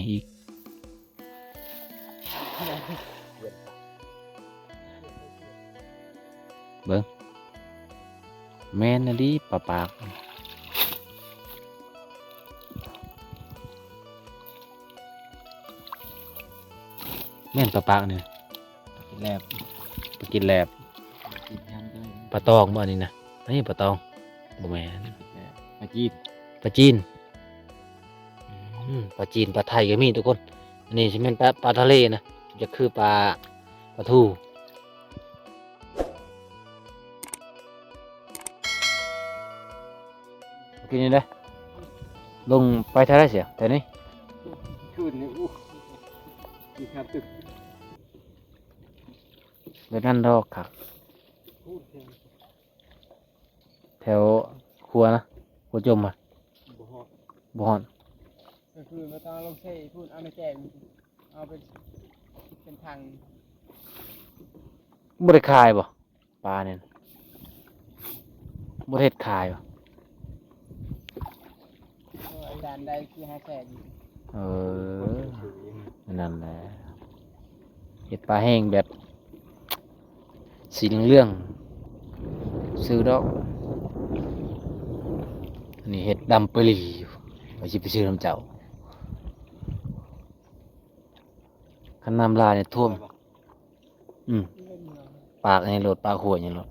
ອີກ. ເບິ່ງ ແມ່ນອີ່ຫຼີ ປາປາກ ແມ່ນປາປາກນີ້ ປາກິນແຫຼບ ປາກິນແຫຼບ ປາຕອງບໍ່ອັນນີ້ນະ? ເອີ ປາຕອງ ບໍ່ແມ່ນ ປາຈີນ ປາຈີນ ອືມ ປາຈີນ ປາໄທກໍມີທຸກຄົນ. ອັນນີ້ຊິແມ່ນປາ ປາທະເລນະ ຈະຄືປາ ປາທູ. ກິນນີ້ເດ້ ລົງໄປເທົ່າໃດເສຍ ແຖວນີ້ ຄືນນີ້ ໂອ້ ມີຄາຕຶກ ແບບນັ້ນດອກຄັກ ແຖວຂົວນະ ຂົວຈົມນະ ບໍ່ຮອດ ບໍ່ຮອດ ກໍຄືບໍ່ຕ້ອງລົງເຊພຸ້ນ ເອົາໃນແຈງ ເອົາເປັນ ເປັນຖັງ ບໍ່ໄດ້ຂາຍບໍ່? ປານີ້ນະ ບໍ່ໄດ້ເຮັດຂາຍບໍ່? ເອີ ອັນໃດ ສີ່ຫ້າແສນ ເອີ ອັນນັ້ນແຫຼະ ເຮັດປາແຫ້ງແບບສີເຫຼືອງໆ ຊື້ດອກ ອັນນີ້ເຮັດດຳປະຫຼີ່ຢູ່ ວ່າຊິໄປຊື້ນຳເຈົ້າ ຄັນນ້ຳຫຼາຍນີ້ຖ້ວມ. ອືມ ປາກໃຫຍ່ໂລດ ປາກຫ້ວຍໃຫຍ່ໂລດ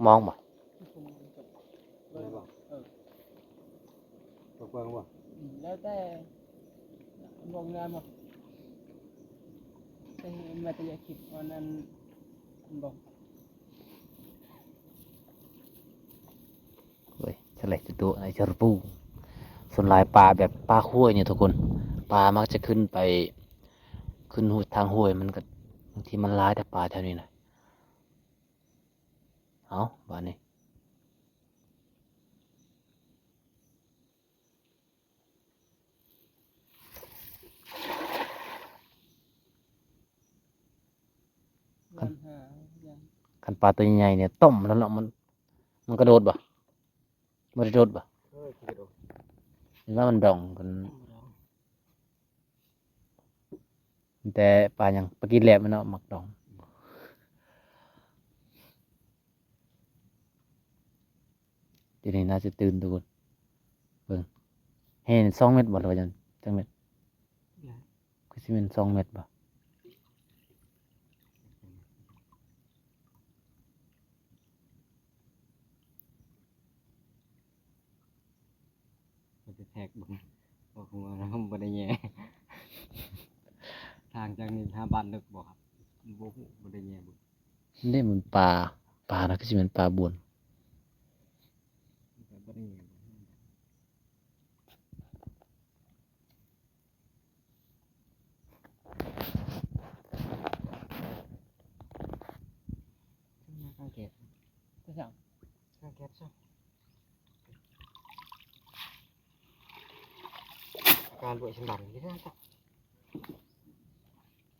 ມອງບໍ່? ເບິ່ງບໍ່? ເອີ ເບິ່ງບໍ່? ອືມ ແລ້ວແຕ່ ບໍ່ງາມບໍ່? ແຕ່ມັນຈະຢາກຄິດວ່ານັ້ນບໍ່? ໂອ້ຍ ສະເລັດໂຕ ໄອ້ຈະປູ ສ່ວນຫຼາຍປາແບບປາຫ້ວຍນີ້ທຸກຄົນ ປາມັກຈະຂຶ້ນໄປ ຂຶ້ນຫ້ວຍ ທາງຫ້ວຍ ມັນກໍ ບາງທີມັນຫຼາຍແຕ່ປາແຖວນີ້ນະ. ເອົາ ບາດນີ້ ຄັນ ຄັນປາຕົວໃຫຍ່ໆນີ້ ຕົ້ມແລ້ວເນາະ ມັນ ມັນກະໂດດບໍ່? ບໍ່ໄດ້ໂດດບໍ່? ເອີ ກະໂດດ ຫຼືວ່າມັນດອງກັນ? ແຕ່ປາຫຍັງ? ປາກີແຫຼບແມ່ນເນາະ ມັກດອງ. ດຽວນີ້ໜ້າຈະຕື່ນທຸກຄົນ ເບິ່ງ ແຮ່ສອງເມັດບໍ່ ຫຼືວ່າຈັ່ງ ຈັກເມັດ? ຄືຊິແມ່ນສອງເມັດບໍ່? ເຮົາໄປແທກເບິ່ງ ບໍ່ຮູ້ວ່າ ບໍ່ໄດ້ແຍ່ ທາງຈາກນີ້ຫາບ້ານເລິກບໍ່ຄັບ? ບໍ່ຮູ້ ບໍ່ໄດ້ແຍ່ເບິ່ງ. ນີ້ມັນປາ ປານະ ຄືຊິແມ່ນປາບວນ.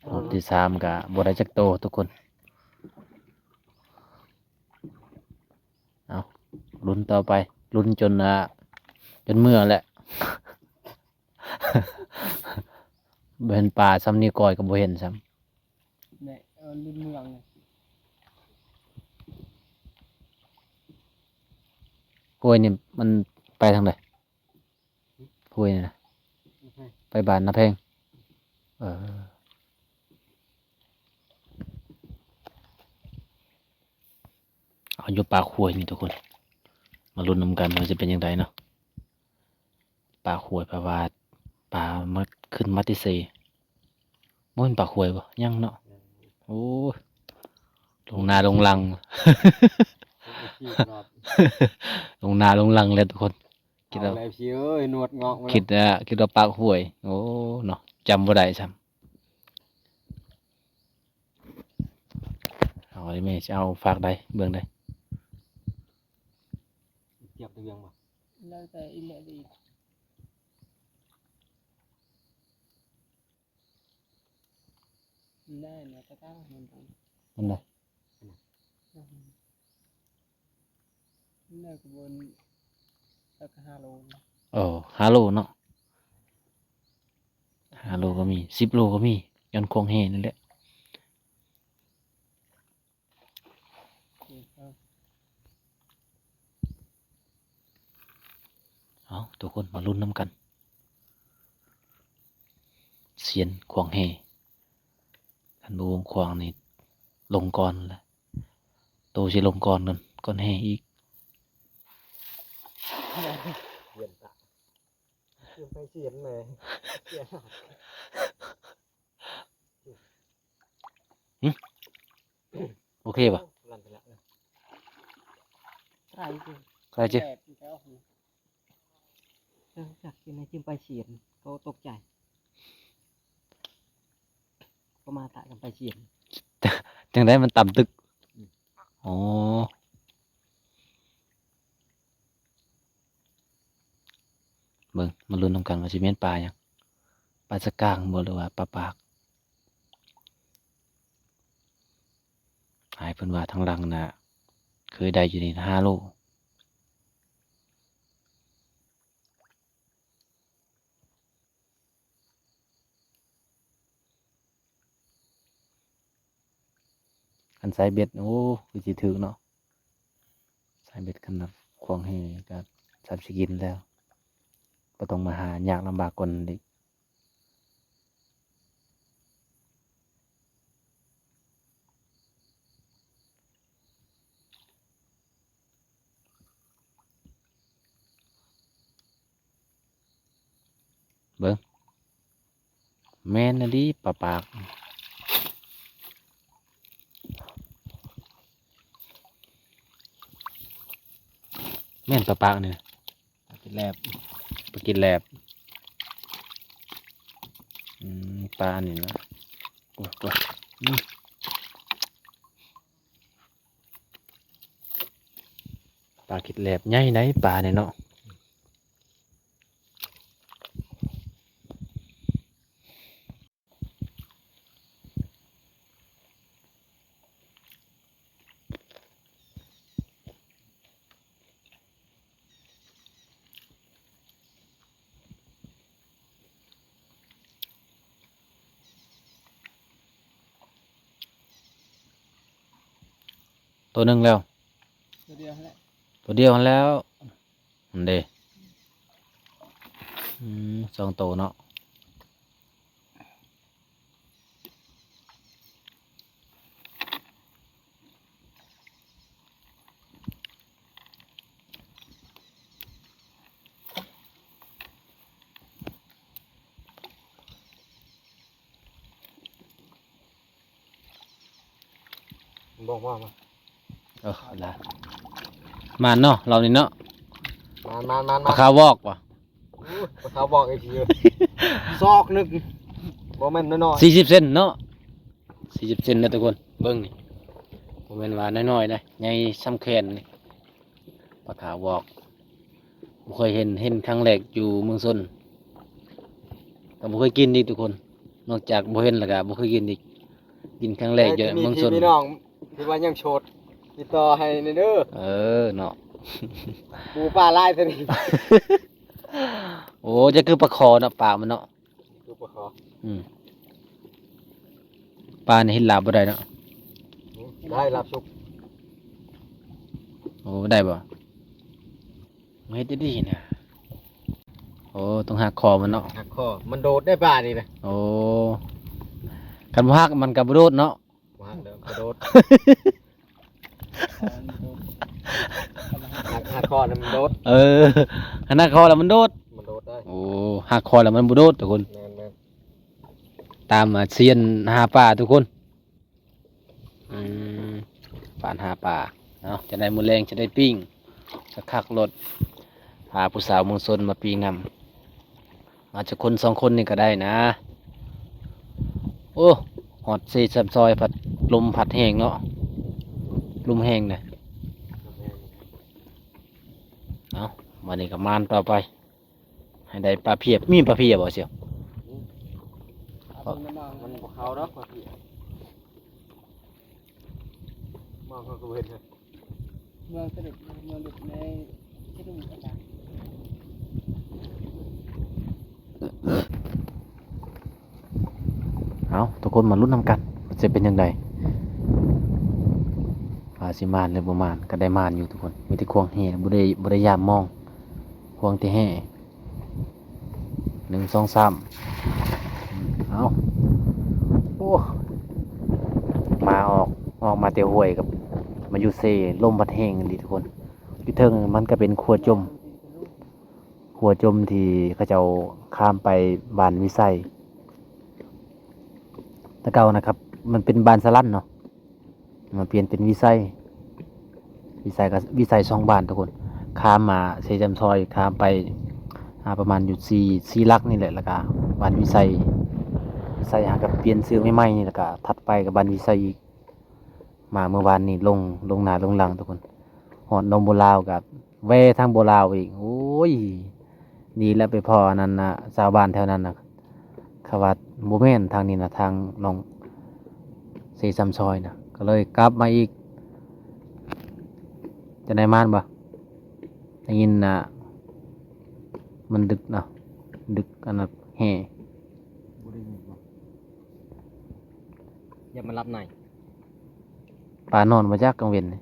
ຮອບທີສາມກະບໍ່ໄດ້ຈັກໂຕທຸກຄົນ. ເອົາ ລຸ້ນຕໍ່ໄປ ລຸ້ນຈົນ ອ່າ ຈົນເມື່ອແຫຼະ ບໍ່ເຫັນປາຊ້ຳ ນິ້ວກ້ອຍກໍບໍ່ເຫັນຊ້ຳ. ແມ່ນ ເອີ ລິມເມືອງ ຫ້ວຍນີ້ມັນໄປທາງໃດ? ຫ້ວຍນີ້ນະ ໄປບ້ານນາແພງ. ເອີ ເອົາ ຢູ່ປາກຫ້ວຍນີ້ທຸກຄົນ ມາລຸ້ນນຳກັນວ່າຊິເປັນຈັ່ງໃດເນາະ. ປາກຫ້ວຍ ປາວາດ ປາມາ ຂຶ້ນມາແຕ່ເຊ ບໍ່ແມ່ນປາກຫ້ວຍບໍ່? ຍັງເນາະ. ໂອ້ຍ ລົງໜ້າລົງຫຼັງ ລົງໜ້າລົງຫຼັງແລ້ວທຸກຄົນ. ຄິດວ່າ ເອົາແລ້ວ ເອີຍ ໜວດງອກມາແລ້ວ ຄິດວ່າ ຄິດວ່າປາກຫ້ວຍ. ໂອ້ ເນາະ ຈຳບໍ່ໄດ້ຊ້ຳ. ເອົາ ແມ່ຊິເອົາຟາກໃດ ເບື້ອງໃດ? ທຽບຕະວຽງບໍ່? ແລ້ວແຕ່ອີ່ແມ່ອີກ ແນ່ນະ ຕະກ້າມັນ ມັນໄດ ແລ້ວກໍບົນ ແລ້ວກໍຫ້າໂລ. ຫ້າໂລເນາະ ຫ້າໂລກໍມີ ສິບໂລກໍມີ ຍ້ອນຂວາງແຫນີ້ແຫຼະ. ເອົາ ທຸກຄົນມາລຸ້ນນຳກັນ ຊຽນຂວາງແຫ ຄັນບໍ່ວງຂວາງນີ້ລົງກ່ອນລະ ໂຕຊິລົງກ່ອນ ກ່ອນແຫອີກ. ຊຽນຕາ ຊຽນໄປຊຽນມາ ຊຽນ ຫຶ ໂອເຄບໍ່? ໄກເກີນ ໄກເກີນ ແບບຢູ່ແຖວ ເອີ ຈັກຢູ່ໃນຈິມປາຍຊຽນ ເຂົາຕົກໃຈ ເຂົາມາຕາຍກັນປາຍຊຽນ ຈັ່ງໃດມັນຕ່ຳຕຶກ. ອືມ ອໍ ເບິ່ງ ມາລຸ້ນນຳກັນວ່າຊິແມ່ນປາຫຍັງ ປາສະກາງບໍ່ ຫຼືວ່າປາປາກ. ອ້າຍເພິ່ນວ່າທາງຫຼັງນະ ເຄີຍໄດ້ຢູ່ນີ້ຫ້າໂລ. ຄັນສາຍເບັດ ໂອ້ ຄືຊິຖືກເນາະ ສາຍເບັດ ຄັນຂວາງແຫກໍສ່ຳຊິກິນແລ້ວ ບໍ່ຕ້ອງມາຫາຍາກລຳບາກກວ່ານັ້ນອີກ. ເບິ່ງ ແມ່ນອີ່ຫຼີ ປາປາກ ແມ່ນປາປາກນີ້ ປາກິດແລບ ປາກິດແລບ. ອືມ ປາອັນນີ້ນະ ໂອ້ຍ ອືມ ປາກິດແລບໃຫຍ່ໃດ໋ ປານີ້ເນາະ. ໂຕໜຶ່ງແລ້ວ ໂຕດຽວຫັ້ນແຫຼະ ໂຕດຽວຫັ້ນແລ້ວ ຫັ້ນເດ ອືມ ສອງໂຕເນາະ. ບໍ່ວ່າມາ ເອີ ລະ ມານເນາະ ລາວນີ້ເນາະ ມານໆໆໆ ປາຂາວອກວ່າ ໂອ້ຍ ປາຂາວອກອີກທີ ສອກໜຶ່ງ ບໍ່ແມ່ນນ້ອຍໆ ສີ່ສິບເຊັນເນາະ ສີ່ສິບເຊັນເດີທຸກຄົນ ເບິ່ງນີ້ ບໍ່ແມ່ນວ່ານ້ອຍໆນະ ໃຫຍ່ສ່ຳແຂນນີ້ ປາຂາວອກ ບໍ່ເຄີຍເຫັນ ເຫັນຄັ້ງແລກຢູ່ເມືອງຊົນ ກໍບໍ່ເຄີຍກິນອີກທຸກຄົນ ນອກຈາກບໍ່ເຫັນແລ້ວກໍບໍ່ເຄີຍກິນອີກ ກິນຄັ້ງແລກຢູ່ເມືອງຊົນ. ພີ່ນ້ອງທີ່ວ່າຍັງໂສດ ຕິດຕໍ່ໃຫ້ແດ່ເດີ ເອີເນາະ ປູປາຫຼາຍແທ້ນີ້ ໂອ້ ຈະຄືປາຄໍເນາະ ປາກມັນເນາະ ຄືປາຄໍ ອືມ ປານີ້ເຮັດລາບບໍ່ໄດ້ເນາະ ໄດ້ລາບສຸກ ໂອ້ ໄດ້ບໍ່? ເຮັດດີໆນະ ໂອ້ ຕ້ອງຫັກຄໍມັນເນາະ ຫັກຄໍ ມັນໂດດໄດ້ປານີ້ນະ ໂອ້ ຄັນບໍ່ຫັກມັນກໍບໍ່ໂດດເນາະ ບໍ່ຫັກແລ້ວກະໂດດ ຫັກ ຫັກຄໍແລ້ວມັນໂດດ ເອີ ຄັນຫັກຄໍແລ້ວມັນໂດດ ມັນໂດດໄດ້ ໂອ້ ຫັກຄໍແລ້ວມັນບໍ່ໂດດທຸກຄົນ ແມ່ນໆ ຕາມ ອາ ຊຽນຫາປາທຸກຄົນ ອືມ ປານຫາປາເນາະ ຈະໄດ້ມື້ແລງຈະໄດ້ປີ້ງ ຄັກໆໂລດ ພາຜູ້ສາວເມືອງຊົນມາປີ້ງນຳ ມາຈັກຄົນສອງຄົນນີ້ກໍໄດ້ນະ ໂອ້ ຮອດເຊຊຳຊອຍ ພັດ ລົມພັດແຮງເນາະ ລົມແຮງນະ ເອົາ ບາດນີ້ກໍມານຕໍ່ໄປ ໃຫ້ໄດ້ປາພຽບ ມີປາພຽບບໍ່ສ່ຽວ? ອືມ ມັນບໍ່ເຂົ້າດອກປາພຽບ ມອງເຂົາກໍບໍ່ເຫັນເລີຍ ເມືອງສະເດັດ ເມືອງເດັດໃນ ທີ່ຕົງນີ້ອາຈານ ເອົາ ທຸກຄົນມາລຸ້ນນຳກັນວ່າຈະເປັນຈັ່ງໃດ ວ່າຊິໝານຫຼືບໍ່ໝານ. ກໍໄດ້ໝານຢູ່ທຸກຄົນ ມີແຕ່ຂວາງແຮ່ ບໍ່ໄດ້ ບໍ່ໄດ້ຢາມມອງ ຂວາງແຕ່ແຮ່. ໜຶ່ງ ສອງ ສາມ ເອົາ ໂອ້ ມາອອກ ອອກມາແຕ່ຫ້ວຍກັບມາຢູ່ເຊ ລົມພັດແຮງອີ່ຫຼີທຸກຄົນ. ຢູ່ເທິງມັນກໍເປັນຂົວຈົມ ຂົວຈົມທີ່ເຂົາເຈົ້າຂ້າມໄປບ້ານວິໄຊ. ແຕ່ເກົ່ານະຄັບ ມັນເປັນບ້ານສະຫຼັນເນາະ ມາປ່ຽນເປັນວິໄຊ. ວິໄຊກໍ ວິໄຊສອງບ້ານທຸກຄົນ ຂ້າມມາເຊຊຳຊອຍ ຂ້າມໄປ ອ່າ ປະມານຢູ່ສີ່ ສີ່ຫຼັກນີ້ແຫຼະ ແລ້ວກໍບ້ານວິໄຊ. ວິໄຊຫາກໍປ່ຽນຊື່ໃໝ່ໆນີ້ ແລ້ວກໍຖັດໄປກໍບ້ານວິໄຊອີກ. ມາມື້ວານນີ້ລົງ ລົງໜ້າລົງຫຼັງທຸກຄົນ. ຮອດໜອງບົວລາວກໍແວ່ທາງບົວລາວອີກ. ໂອ້ຍ ດີແລ້ວໄປພໍ້ອັນນັ້ນນະ ຊາວບ້ານແຖວນັ້ນນະ ເຂົາວ່າບໍ່ແມ່ນທາງນີ້ນະ ທາງໜອງເຊຊຳຊອຍນະ ກໍເລີຍກັບມາອີກ. ຈະໄດ້ມານບໍ່? ໄດ້ຍິນນະ ມັນດຶກເນາະ ດຶກອັນນັ້ນແຮ່. ບໍ່ໄດ້ຍິນບໍ່? ຢ່າມາຫຼັບໃນ. ປານອນບໍ່ຈັກກາງເວັນນີ້.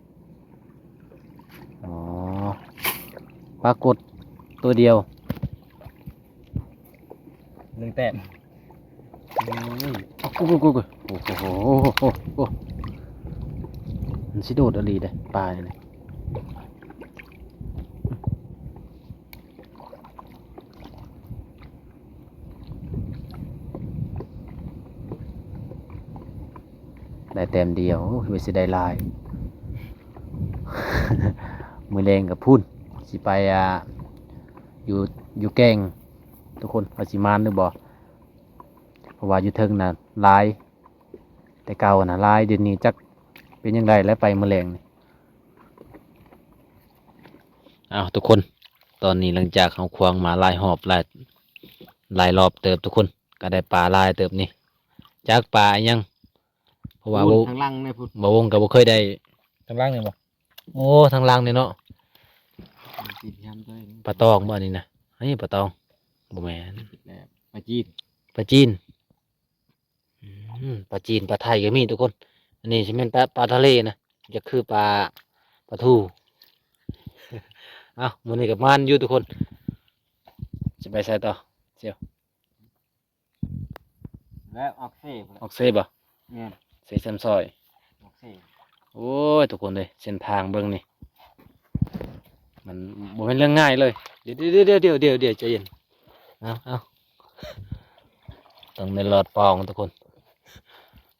ອໍ ປາກົດຕົວດຽວ ໜຶ່ງແຕ້ມ. ອືມ ໂອ້ໂຫ ໂອ້ໂຫ ມັນຊິໂດດອີ່ຫຼີເດ້ ປານີ້ນະ. ໄດ້ແຕ້ມດຽວ ໂອ້ ຄືວ່າຊິໄດ້ຫຼາຍ. ມື້ແລງກໍພຸ້ນ ຊິໄປ ອ່າ ຢູ່ ຢູ່ແກ້ງທຸກຄົນ ວ່າຊິມານຫຼືບໍ່ ເພາະວ່າຢູ່ເທິງນະຫຼາຍ ແຕ່ເກົ່ານະຫຼາຍ ດຽວນີ້ຈັກເປັນຈັ່ງໃດແລ້ວ ໄປມື້ແລງນີ້. ອ້າວ ທຸກຄົນ ຕອນນີ້ຫຼັງຈາກເຮົາຂວາງມາຫຼາຍຮອບ ຫຼາຍ ຫຼາຍລອບເຕີບທຸກຄົນ ກໍໄດ້ປາຫຼາຍເຕີບນີ້ ຈັກປາອີ່ຫຍັງ ເພາະວ່າ ພຸ້ນ ບໍ່ ທາງຫຼັງນີ້ພຸ້ນ ບໍ່ວົງກໍບໍ່ເຄີຍໄດ້. ທາງຫຼັງນີ້ບໍ່? ໂອ້ ທາງຫຼັງນີ້ເນາະ ປາຕອງບໍ່ອັນນີ້ນະ? ອັນນີ້ປາຕອງ ບໍ່ແມ່ນ ປາຈີນ ປາຈີນ. ອືມ ປາຈີນ ປາໄທກໍມີທຸກຄົນ. ອັນນີ້ຊິແມ່ນປາ ປາທະເລນະ ຈະຄືປາ ປາທູ. ເອົ້າ ມື້ນີ້ກໍໝານຢູ່ທຸກຄົນ. ຊິໄປໃສຕໍ່ ສ່ຽວ? ແລ້ວອອກເຊ ອອກເຊບໍ່? ແມ່ນ ເຊຊຳຊອຍ ອອກເຊ. ໂອ້ຍ ທຸກຄົນເອີຍ ເສັ້ນທາງເບິ່ງນີ້ ມັນບໍ່ແມ່ນເລື່ອງງ່າຍເລີຍ. ດຽວ ດຽວ ດຽວ ດຽວ ດຽວ ໃຈເຢັນ. ເອົາ ເອົາ ຕ້ອງໄດ້ລອດປ່ອງທຸກຄົນ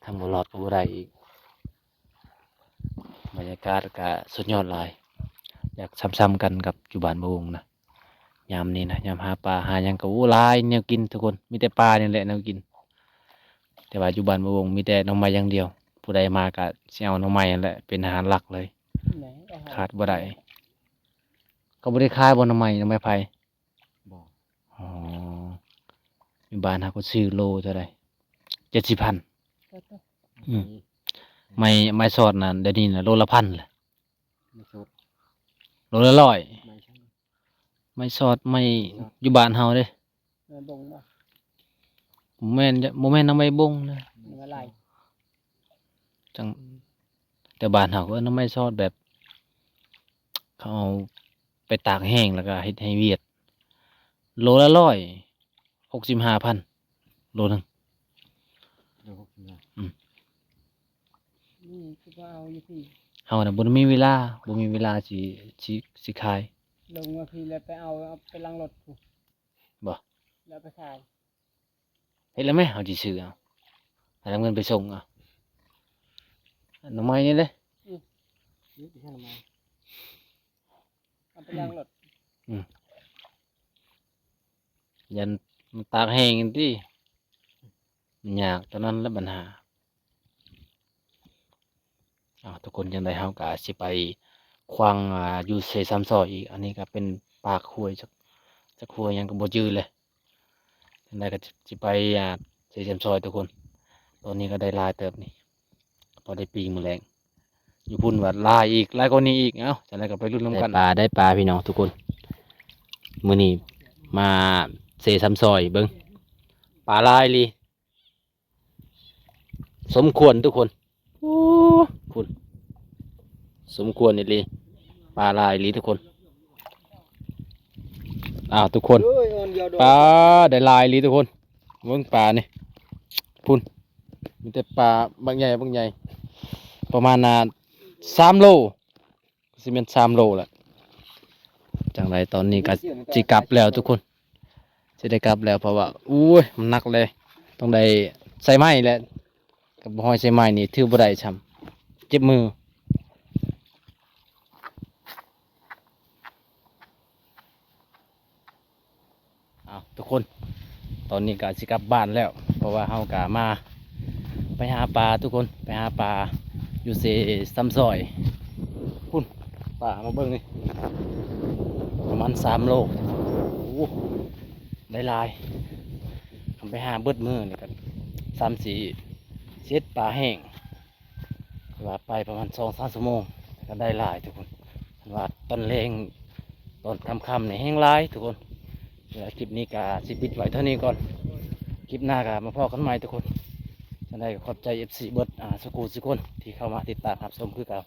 ຄັນບໍ່ລອດກໍບໍ່ໄດ້ອີກ. ບັນຍາກາດກະສຸດຍອດຫຼາຍ ຢາກຊ່ຳໆກັນກັບຢູ່ບ້ານບໍ່ວົງນະ. ຍາມນີ້ນະ ຍາມຫາປາຫາຫຍັງກໍ ໂອ້ ຫຼາຍແນວກິນທຸກຄົນ ມີແຕ່ປານີ້ແຫຼະແນວກິນ. ແຕ່ວ່າຢູ່ບ້ານບໍ່ວົງມີແຕ່ໜໍ່ໄມ້ຢ່າງດຽວ ຜູ້ໃດມາກະຊິເອົາໜໍ່ໄມ້ຫັ້ນແຫຼະເປັນອາຫານຫຼັກເລີຍ ແມ່ນ ຂາດບໍ່ໄດ້. ເຂົາບໍ່ໄດ້ຂາຍບໍ່ໜໍ່ໄມ້ ໜໍ່ໄມ້ໄຜ່? ບໍ່. ອໍ ຢູ່ບ້ານເຮົາກໍຊື້ໂລເທົ່າໃດ? ເຈັດສິບພັນ. ອືມ ໄມ້ ໄມ້ສອດນັ້ນ ດຽວນີ້ນະໂລລະພັນແຫຼະ. ໄມ້ສອດ ໂລລະຮ້ອຍ. ໄມ້ສອດ ໄມ້ສອດ ໄມ້ ຢູ່ບ້ານເຮົາເດ້. ໄມ້ບົງບໍ່? ບໍ່ແມ່ນ ບໍ່ແມ່ນນຳໄມ້ບົງນະ ໄມ້ລາຍ. ຈັ່ງ ແຕ່ບ້ານເຮົາເອີ້ນນຳໄມ້ສອດ ແບບເຂົາເອົາໄປຕາກແຫ້ງ ແລ້ວກໍເຮັດໃຫ້ຫວຽດ. ໂລລະຮ້ອຍ ຫົກສິບຫ້າພັນ ໂລໜຶ່ງ. ໂລຫົກສິບຫ້າ. ອືມ ນີ້ຄືວ່າເອົາຢູ່ພີ້ ເຮົານະບໍ່ໄດ້ມີເວລາ ບໍ່ມີເວລາຊິ ຊິ ຊິຂາຍ. ລົງມາພີ້ແລ້ວໄປເອົາ ເອົາໄປຫຼັງລົດພຸ້ນ. ບໍ່ ແລ້ວໄປຂາຍ. ເຮັດແລ້ວແມ ເຮົາຊິຊື້ເອົາ ຫານຳເງິນໄປສົ່ງເອົາ. ໜໍ່ໄມ້ນີ້ເດ້. ອືມ ນີ້ໄປຫາໜໍ່ໄມ້ ເອົາໄປລ້າງລົດ. ອືມ ຢ້ານມັນຕາກແຫ້ງຫັ້ນຕິ ມັນຍາກ ຕອນນັ້ນແຫຼະບັນຫາ. ເອົາ ທຸກຄົນ ຈັ່ງໃດເຮົາກໍຊິໄປຂວາງ ອ່າ ຢູ່ເຊຊຳຊອຍອີກ. ອັນນີ້ກໍເປັນປາກຫ້ວຍ ຈັກ ຈັກຫ້ວຍຫຍັງກໍບໍ່ຈື່ແຫຼະ. ຈັ່ງໃດກໍຊິໄປ ອ່າ ເຊຊຳຊອຍທຸກຄົນ. ຕອນນີ້ກໍໄດ້ຫຼາຍເຕີບນີ້ ພໍໄດ້ປີ້ງມື້ແລງ. ຢູ່ພຸ້ນວ່າຫຼາຍອີກ ຫຼາຍກວ່ານີ້ອີກ. ເອົ້າ ຈັ່ງໃດກໍໄປລຸ້ນນຳກັນ. ໄດ້ປາ ໄດ້ປາ ພີ່ນ້ອງທຸກຄົນ. ມື້ນີ້ມາເຊຊຳຊອຍເບິ່ງ ປາຫຼາຍອີ່ຫຼີ. ສົມຄວນທຸກຄົນ. ໂອ້ ພຸ້ນ ສົມຄວນອີ່ຫຼີ ປາຫຼາຍອີ່ຫຼີທຸກຄົນ. ອ້າວ ທຸກຄົນ ເອີຍ ອ່ອນດຽວດອກ ປາໄດ້ຫຼາຍອີ່ຫຼີທຸກຄົນ. ເບິ່ງປານີ້ ພຸ້ນ ມີແຕ່ປາບັກໃຫຍ່ ບັກໃຫຍ່ ປະມານ ອ່າ ສາມໂລ ຊິແມ່ນສາມໂລແຫຼະ. ຈັ່ງໃດຕອນນີ້ກໍຊິກັບແລ້ວທຸກຄົນ ຊິໄດ້ກັບແລ້ວ ເພາະວ່າ ໂອ້ຍ ມັນໜັກເລີຍ ຕ້ອງໄດ້ໃຊ້ໄມ້ແຫຼະ. ກັບບໍ່ຮ້ອຍໃຊ້ໄມ້ນີ້ຖືບໍ່ໄດ້ຊ້ຳ ເຈັບມື. ອ້າວ ທຸກຄົນ ຕອນນີ້ກໍຊິກັບບ້ານແລ້ວ ເພາະວ່າເຮົາກໍມາ ໄປຫາປາທຸກຄົນ ໄປຫາປາຢູ່ເຊຊຳຊອຍ. ພຸ້ນ ປາ ມາເບິ່ງນີ້ ປະມານສາມໂລ. ໂອ້ ໄດ້ຫຼາຍ ຄັນໄປຫາເບິດມື້ນີ້ກໍສາມສີ່ເຈັດປາແຫ້ງ ວ່າໄປປະມານສອງສາມຊົ່ວໂມງ ກໍໄດ້ຫຼາຍທຸກຄົນ. ຄັນວ່າຕອນແລງ ຕອນຄ່ຳໆນີ້ແຮງຫຼາຍທຸກຄົນ. ແລ້ວຄລິບນີ້ກໍຊິປິດໄວ້ເທົ່ານີ້ກ່ອນ ຄລິບໜ້າກໍມາພໍ້ກັນໃໝ່ທຸກຄົນ. ຈັ່ງໃດກໍຂອບໃຈເອັຟຊີເບິດ ອ່າ ສູ່ຜູ້ສູ່ຄົນທີ່ເຂົ້າມາຕິດຕາມຮັບຊົມຄືເກົ່າ.